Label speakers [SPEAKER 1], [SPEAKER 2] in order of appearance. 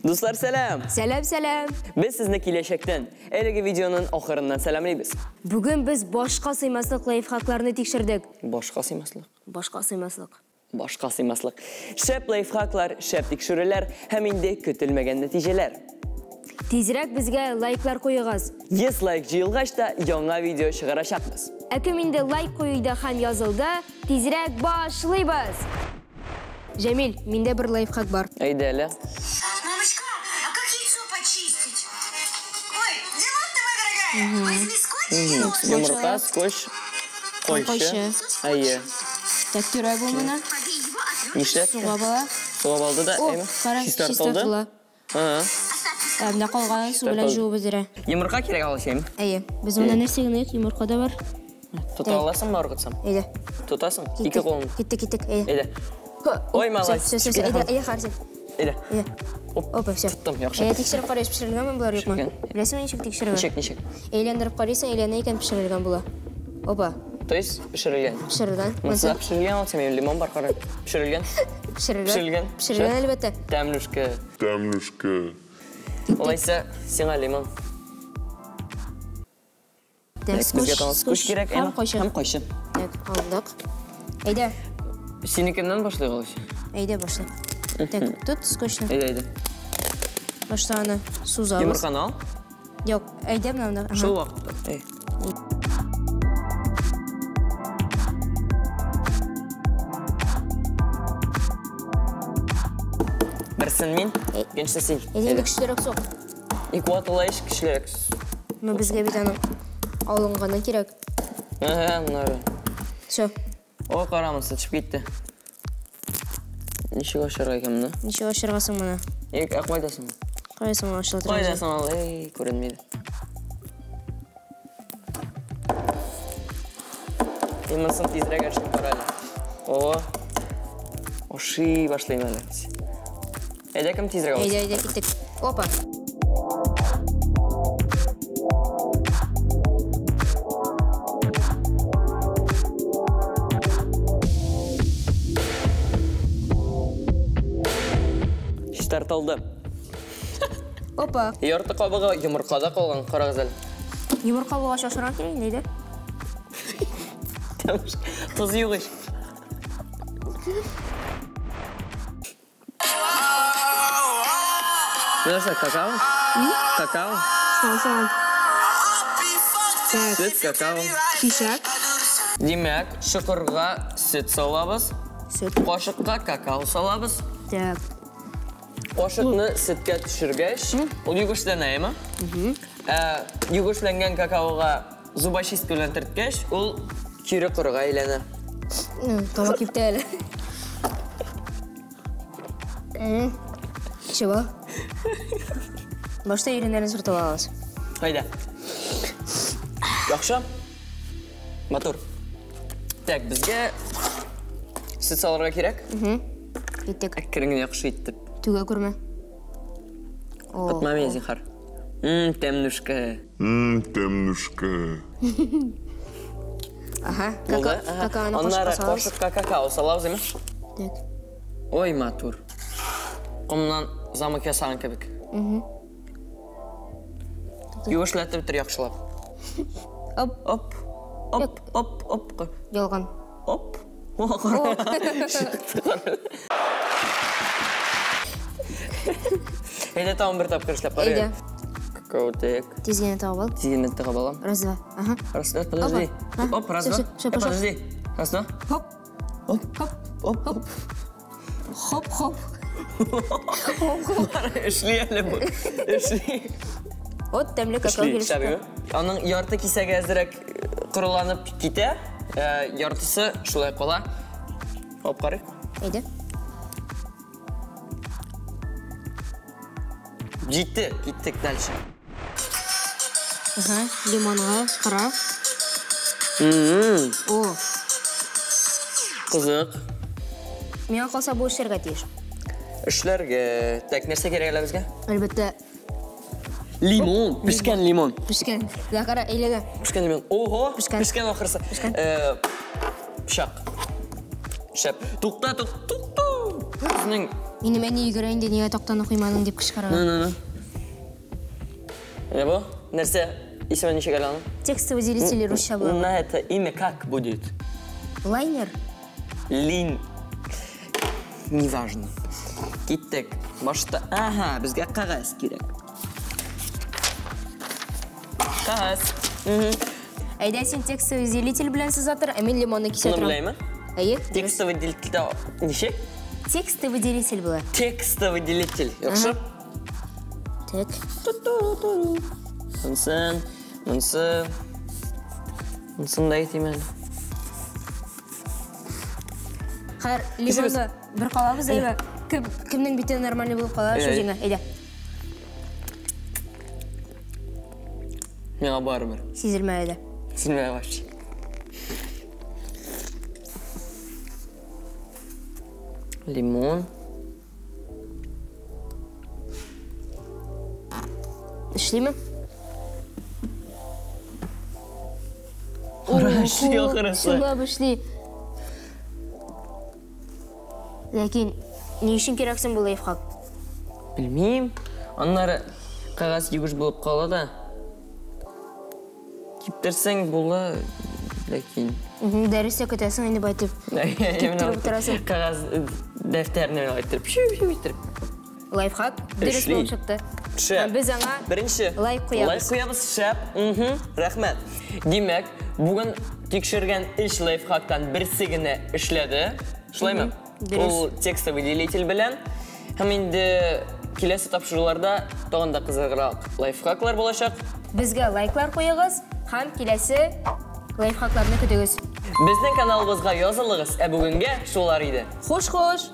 [SPEAKER 1] Дуслар, сәлам!
[SPEAKER 2] Сәлам, сәлам!
[SPEAKER 1] Без сезне киләчәктән, әлеге видеоның ахырыннан сәламлибез.
[SPEAKER 2] Бүген без башка сыймаслык лайфхакларны тикшердек.
[SPEAKER 1] Башка сыймаслык.
[SPEAKER 2] Башка сыймаслык.
[SPEAKER 1] Башка сыймаслык. Шәп лайфхаклар, шәп тикшерүләр һәм инде көтелмәгән нәтиҗәләр.
[SPEAKER 2] Тизрәк безгә лайклар куегыз.
[SPEAKER 1] 100 лайк җыелгач та яңа видео чыгарачакбыз.
[SPEAKER 2] Ә кем инде лайк куйды һәм язылды, тизрәк башлыйбыз. Җәмил, миндә бер лайфхак бар.
[SPEAKER 1] Әйдә әле.
[SPEAKER 3] Мамочка, а как яйцо почистить? Ой, Лимон ты моя дорогая, возьми скотч и ножницы.
[SPEAKER 1] Йомырка, скотч, кайчы.
[SPEAKER 2] Кайчы.
[SPEAKER 1] Әйе.
[SPEAKER 2] Так, түрә бу моны.
[SPEAKER 3] Побей его отвертку.
[SPEAKER 1] Нишләп?
[SPEAKER 2] Суга бала.
[SPEAKER 1] Суга алды да,
[SPEAKER 2] О,
[SPEAKER 1] әйме?
[SPEAKER 2] кара,
[SPEAKER 1] Чистартылды.
[SPEAKER 2] чистартыла.
[SPEAKER 1] Ага.
[SPEAKER 2] Ә, менә калганын су белән
[SPEAKER 1] Чистартылды.
[SPEAKER 2] жуып бетерә.
[SPEAKER 1] Йомырка кирәк алышым.
[SPEAKER 2] Әйе, без монда нәрсә генә юк, йомырка да бар.
[SPEAKER 1] Тота аласыңмы, ыргытсам?
[SPEAKER 2] Әйдә.
[SPEAKER 1] Тотасың?
[SPEAKER 2] Киттек.
[SPEAKER 1] Ике кулың.
[SPEAKER 2] Киттек, киттек. Әйдә.
[SPEAKER 1] Әйдә. Ой, молодец.
[SPEAKER 2] Все, все, все, әйдә, әйдә, Харсин.
[SPEAKER 1] Әйдә.
[SPEAKER 2] Әйдә.
[SPEAKER 1] Оп.
[SPEAKER 2] Опа, все.
[SPEAKER 1] Тоттым, яхшы.
[SPEAKER 2] Әйдә, тикшереп карыйбыз, пешерелгәнме болар, юкмы?
[SPEAKER 1] Пешергән.
[SPEAKER 2] Беләсеңме, ничек тикшерергә?
[SPEAKER 1] Ничек, ничек?
[SPEAKER 2] Әйләндереп карыйсың, әйләнә икән, пешерелгән була. Опа,
[SPEAKER 1] То есть пешерелгән.
[SPEAKER 2] пешерелгән.
[SPEAKER 1] Монысы да пешерелгән, алса минем лимон бар, кара. Пешерелгән.
[SPEAKER 2] Пешерелгән.
[SPEAKER 1] Пешерелгән.
[SPEAKER 2] Пешерелгән, әлбәттә.
[SPEAKER 1] Тәмлүшкә.
[SPEAKER 4] Тәмлүшкә.
[SPEAKER 1] Алайса, сиңа лимон.
[SPEAKER 2] Так,
[SPEAKER 1] Безгә тагын скотч кирәк,
[SPEAKER 2] Һәм
[SPEAKER 1] әйме?
[SPEAKER 2] кайчы.
[SPEAKER 1] Һәм кайчы.
[SPEAKER 2] Так, алдык. Әйдә,
[SPEAKER 1] Синекеннән башлыйк алайса.
[SPEAKER 2] әйдә башла. Так, тот скотчны.
[SPEAKER 1] Әйдә, әйдә.
[SPEAKER 2] Башта аны сузабыз.
[SPEAKER 1] Йомырканы ал.
[SPEAKER 2] Юк, әйдә менә монда. Ага.
[SPEAKER 1] Шул вакытта. Әй. Берсен мин,
[SPEAKER 2] Әй.
[SPEAKER 1] икенчесе син.
[SPEAKER 2] Әйдә инде көчлерәк сук.
[SPEAKER 1] Ик ватыла ич көчлерәк.
[SPEAKER 2] Ну, безгә бит аның алынганы кирәк.
[SPEAKER 1] Әһә, монары.
[SPEAKER 2] Все,
[SPEAKER 1] О, кара, монысы төшеп китте. Ничек ашарга икән моны?
[SPEAKER 2] ничек ашыргасың моны?
[SPEAKER 1] Ик, ә кайда соң?
[SPEAKER 2] Кайсың ашыла
[SPEAKER 1] Кайда соң ул? Эй, күренмиде. Мин монысын тизрәк ашып кара әле. О. Ашый башлыйм әле. Әйдә, кем тизрәк алсын?
[SPEAKER 2] Әйдә, әйдә, киттек. Опа.
[SPEAKER 1] Чистартылды.
[SPEAKER 2] Опа.
[SPEAKER 1] Ярты кабыгы йомыркада калган, карагыз әле.
[SPEAKER 2] Йомырка булгач ашырга кирәк инде, әйдә.
[SPEAKER 1] Тоз юк ич. Нәрсә, какао? Какао?
[SPEAKER 2] Сал, сал. Так,
[SPEAKER 1] Сөт, какао.
[SPEAKER 2] кишәк.
[SPEAKER 1] Димәк, чокырга сөт салабыз.
[SPEAKER 2] Сөт.
[SPEAKER 1] Кашыкка какао салабыз.
[SPEAKER 2] Так.
[SPEAKER 1] Кашыкны сөткә төшергәч, ул югешләнә, әйме? Ә, югешләнгән какаога зубочистка белән төрткәч, ул кире корыга әйләнә.
[SPEAKER 2] Тамак кипте әле. Чего? Башта иреннәрен сөртеп алабыз.
[SPEAKER 1] Әйдә. Яхшы. Матур. Так, безгә сөт салырга кирәк.
[SPEAKER 2] Киттек.
[SPEAKER 1] Әкрен генә яхшы итеп.
[SPEAKER 2] Түгә күрмә. О,
[SPEAKER 1] Тотма мине, зинһар. Тәмнүшкә.
[SPEAKER 4] Тәмлүшкә.
[SPEAKER 2] Ага,
[SPEAKER 1] Булды.
[SPEAKER 2] какао,
[SPEAKER 1] Ага.
[SPEAKER 2] какаоны
[SPEAKER 1] Аннары
[SPEAKER 2] кашыкка салабыз.
[SPEAKER 1] кашыкка какао салабыз, әйме?
[SPEAKER 2] Так.
[SPEAKER 1] Ой, матур. Комнан замок ясаган кебек. Юешләтеп бетер яхшылап.
[SPEAKER 2] Оп,
[SPEAKER 1] Оп. Оп, оп, оп.
[SPEAKER 2] ялган.
[SPEAKER 1] Оп. О, кара. Чыкты, кара. Әйдә, тагын бер тапкыр эшләп карыйк.
[SPEAKER 2] Әйдә.
[SPEAKER 1] Какао так.
[SPEAKER 2] Тиз генә тагып ал.
[SPEAKER 1] Тиз генә тыгып алам.
[SPEAKER 2] Раз, два. Ага.
[SPEAKER 1] Раз, два, подожди.
[SPEAKER 2] Опа.
[SPEAKER 1] Оп, раз,
[SPEAKER 2] Всё,
[SPEAKER 1] два.
[SPEAKER 2] всё, всё, пошёл.
[SPEAKER 1] Подожди. Раз, два.
[SPEAKER 2] Хоп,
[SPEAKER 1] Оп,
[SPEAKER 2] хоп,
[SPEAKER 1] оп, оп.
[SPEAKER 2] хоп, хоп.
[SPEAKER 1] Эшли әле бу. Эшли.
[SPEAKER 2] Вот тәмле какао
[SPEAKER 1] Эшли,
[SPEAKER 2] килеп чыкты.
[SPEAKER 1] шәбеме? Аның ярты кисәге әзрәк корыланып китә, яртысы шулай кала. Алып карыйк.
[SPEAKER 2] Әйдә.
[SPEAKER 1] Җитте, киттек дальше.
[SPEAKER 2] Ага, лимонга кара. О,
[SPEAKER 1] Кызык.
[SPEAKER 2] миңа калса бу эшләргә тиеш.
[SPEAKER 1] Эшләргә. Так, нәрсә кирәк әле безгә?
[SPEAKER 2] Әлбәттә,
[SPEAKER 1] Лимон, пешкән лимон.
[SPEAKER 2] пешкән. Да, кара, әйләнә.
[SPEAKER 1] Пешкән лимон. Ого,
[SPEAKER 2] Пешкән.
[SPEAKER 1] пешкән ахрысы.
[SPEAKER 2] Пешкән.
[SPEAKER 1] Пычак. Шәп. Тукта, тук, тукта. Безнең
[SPEAKER 2] Минем әни йөгерә инде, нигә тактаны куймадың дип кычкыра.
[SPEAKER 1] Ну, ну, ну. Менә бу нәрсә, исеме ничек әле аның?
[SPEAKER 2] Текстовыделители русча була.
[SPEAKER 1] На это имя как будет?
[SPEAKER 2] Лайнер?
[SPEAKER 1] Лин. Неважно. Киттек. Башта, ага, безгә кәгазь кирәк. Кәгазь.
[SPEAKER 2] Әйдә, син текстовыделитель белән сыза тор, ә мин лимонны кисә
[SPEAKER 1] Шуны
[SPEAKER 2] торам.
[SPEAKER 1] беләйме?
[SPEAKER 2] Әйе. Дөрес.
[SPEAKER 1] Текстовыделитель ничек?
[SPEAKER 2] Текстовыделитель була.
[SPEAKER 1] Текстовыделитель. Яхшы?
[SPEAKER 2] Так.
[SPEAKER 1] Монсын, монсы. Монсын да әйтим әле.
[SPEAKER 2] Хәер, лимонны бер калабыз, әйбә. Кем, кемнең бите нормальный булып кала, шул
[SPEAKER 1] Әй.
[SPEAKER 2] җиңә. Әйдә.
[SPEAKER 1] Миңа барыбер.
[SPEAKER 2] Сизелмәде.
[SPEAKER 1] Сизелмәде вообще. Лимон.
[SPEAKER 2] Эшлиме?
[SPEAKER 1] Кара, эшли ахрысы.
[SPEAKER 2] Чынлап эшли. Ләкин ни өчен кирәк соң бу лайфхак?
[SPEAKER 1] Белмим. Аннары кәгазь юеш булып кала да. Киптерсәң була, ләкин.
[SPEAKER 2] Дәрестә көтәсең инде байтып. Киптереп утырасың.
[SPEAKER 1] Кәгазь дәфтәрне иттереп, шү-шү иттереп.
[SPEAKER 2] Лайфхак дөрес
[SPEAKER 1] Эшли.
[SPEAKER 2] булып чыкты.
[SPEAKER 1] Шәп.
[SPEAKER 2] Һәм без аңа
[SPEAKER 1] Беренче
[SPEAKER 2] лайк куябыз.
[SPEAKER 1] Лайк куябыз, шәп. Рәхмәт. Димәк, бүген тикшергән өч лайфхактан берсе генә эшләде. Шулаймы?
[SPEAKER 2] Дөрес.
[SPEAKER 1] Ул текстовыделитель белән. Һәм инде киләсе тапшыруларда тагын да кызыграк лайфхаклар булачак.
[SPEAKER 2] Безгә лайклар куегыз һәм киләсе лайфхакларны көтегез.
[SPEAKER 1] Безнең каналыбызга язылыгыз, ә бүгенгә шулар иде.
[SPEAKER 2] Хуш-хуш!